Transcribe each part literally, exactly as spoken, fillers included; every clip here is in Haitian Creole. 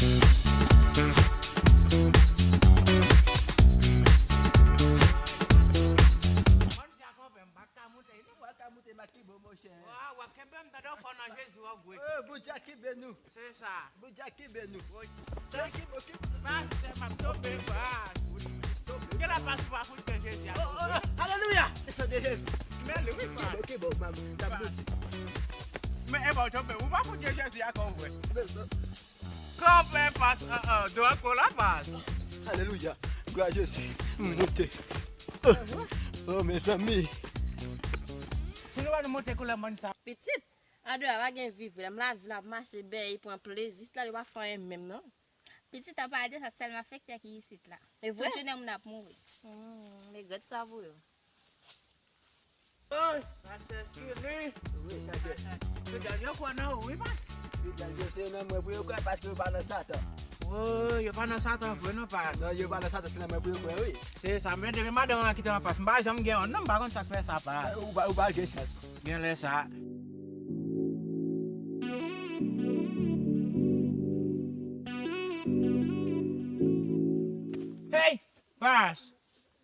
Mwen, Jacob, m pa ka moute, non. Ou pa ka moute, Makibo, monchè. Wa, wa, kenbe m, tande w fò nan Jezi, w ap gwe. Eh, Bondye kenbe nou. Se sa. Bondye kenbe nou. Wi. Makibo, kenbe. Pastè, m ap tonbe, pas. Tonbe. Gen la pas ou pa fout gen Jezi a. Oh, oh, oh, alelouya. Desann de Jezi. Men li, wi, pas. Kenbe, kenbe, mam. Pas. Men, e bon, tonbe. Ou pa fout gen Jezi a, kon vre. Men, men. Kanpe pas, an, an, dwòg pou la pas. Alelouya. Glwa Jezi. M moute. Oh, mezanmi. Si nou wè nou moute koulè mòn sa. Pitit, andeyò a pa gen viv vre. M lavi la ap mache bèy pran plezi. Isit la yo pa fè anyen menm non. Pitit an pa de sa, sèlman fèktè ki isit la. E vre? Tout jounen moun ap mouri. Hmm, men gad sa pou yo. Oy, pastè Skilly. Wi, sa vre. Fidèl yo kwè nan ou, wi, pas. Fidèl yo se nan mwen pou yo kwè, paske yo pa nan Satan. Woy, yo pa nan Satan vre non, pas. Non, yo pa nan Satan, se nan mwen pou yo kwè, wi. Se sa, men depi madanm an kite mwen, pas, m pa janm gen yon non, m pa konn sa k fè sa, pas. Ou pa, ou pa gen chans. Gen lè sa. Hey! Pas!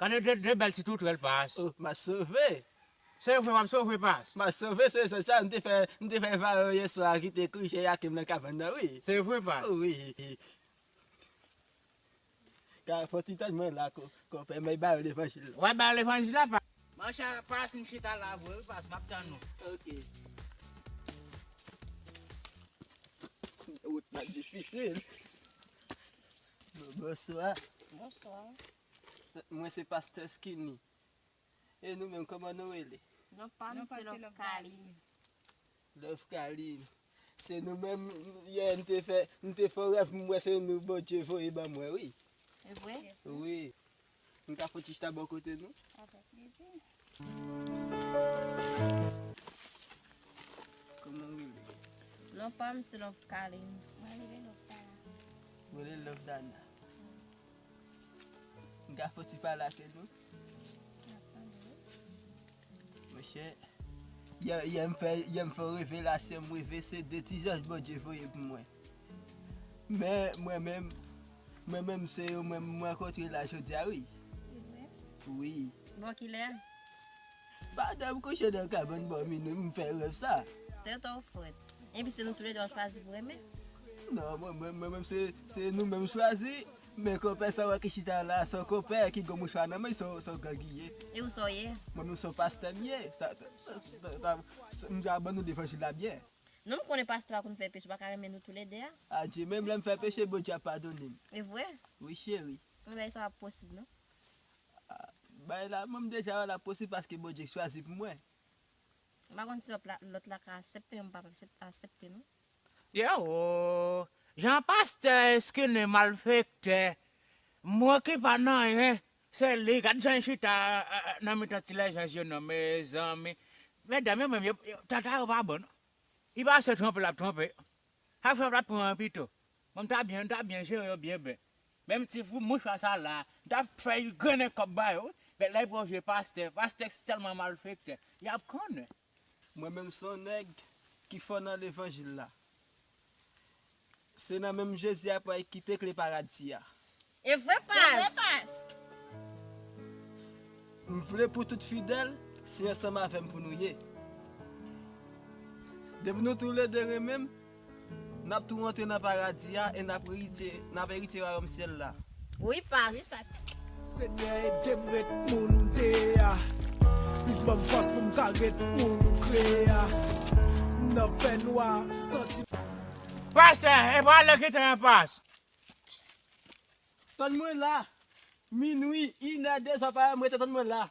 Gade de, de bèl ti toutwèl, pas. Oh, m a sove. Se vre, w ap sove, pas. M a sove, se, se sa, m te fè, m te fè vayè yèswa a kite kouche Yakim nan kabann nan, wi. Se vre, pas. Wi. Ka fò ti tann mwen la, ko, konpè, mwen ba yo levanjil la. W ap ba yo levanjil la, pas. Monchè, pas, m chita la, vre, wi, pas, m ap tann ou. Oke. Wout la difisil. Bon, bonswa. Bonswa. Mwen se pastè Skinny. E nou menm, kòman nou rele? Non pa m se Love Kaline. Love Kaline. Se nou menm, yè, m te fè, m te fè yon rèv, m wè se nou Bondye voye ban mwen, wi. E vre? Wi. M ka fè yon ti chita bò kote nou? Avèk plezi. Kòman w rele? Non pa m se Love Kaline. Mwen rele Love Dana. Mwen rele Love Dana. M ka fè yon ti pale avè nou? Monchè, yè, yè m fè, yè m fè yon revelasyon, m reve se de ti zanj Bondye voye pou mwen. Men mwen menm, mwen menm se yo mwen m rankontre la jodi a, wi. Wi. Bò kilè? Pandan m kouche nan kabann bò minwi, m fè rèv sa. Tèt ou frèt. Epi se nou toulède w chwazi pou renmen? Non, mwen, mwen, mwen menm se, se nou menm chwazi. Men konpè sa wè ki chita la, se yon konpè ki gon mouchwa nan men, se yon, se yon gang li ye. E ou sa w ye? Mwen menm se yon pastè m ye. Sa, sa, sa, sa, m ja ban nou levanjil la byen. Non, m konnen pastè pa konn fè peche, ou pa ka renmen nou toulède a. Adje, menm lè m fè peche, Bondye ap padone m. E vre? Wi, cheri. Bagay sa p ap posib, non. Ah, bagay la, mwen m deja wè l ap posib paske Bondye chwazi pou mwen. M pa konn si lòt la, lòt la ka aksepte, m p ap aksep-, aksepte, non. Yo, jan pastè Skinny malfektè, mwen ki pa nan anyen, se li, gad jan l chita, eh, eh, nan mitan ti lèjanj yo non, mezanmi. Medam yo menm, yo, yo, tanta yo pa bon, non. Li pa se twonpe l ap twonpe. Sa fè w ap pran pito. Mwen m ta byen, m ta byen jere yo byen byen. Menm ti fou mouchwa sa la, m ta fè y grennen kòb ba yo, wi. Men lè y pran vye pastè, pastè tèlman malfektè, y ap konnen. Mwen menm se yon nèg ki fò nan levanjil la. Se nan menm Jezi a pou al kite kle paradi a. E vre, pas. M vle pou tout fidèl, se ansanm avè m pou nou ye. Depi nou toulède renmen m, n ap tou rantre nan paradi a e n ap erite, n ap erite wayòm syèl la. Wi, pas. Senyè, ede m ret moun m te ye a. Plis ban m fòs pou m ka ret moun ou kreye a. M nan fènwa, santi. Pastè, e pa ale kite mwen, pas. Tann mwen la. Minwi, inè, dezè, pa mwen, tann mwen la.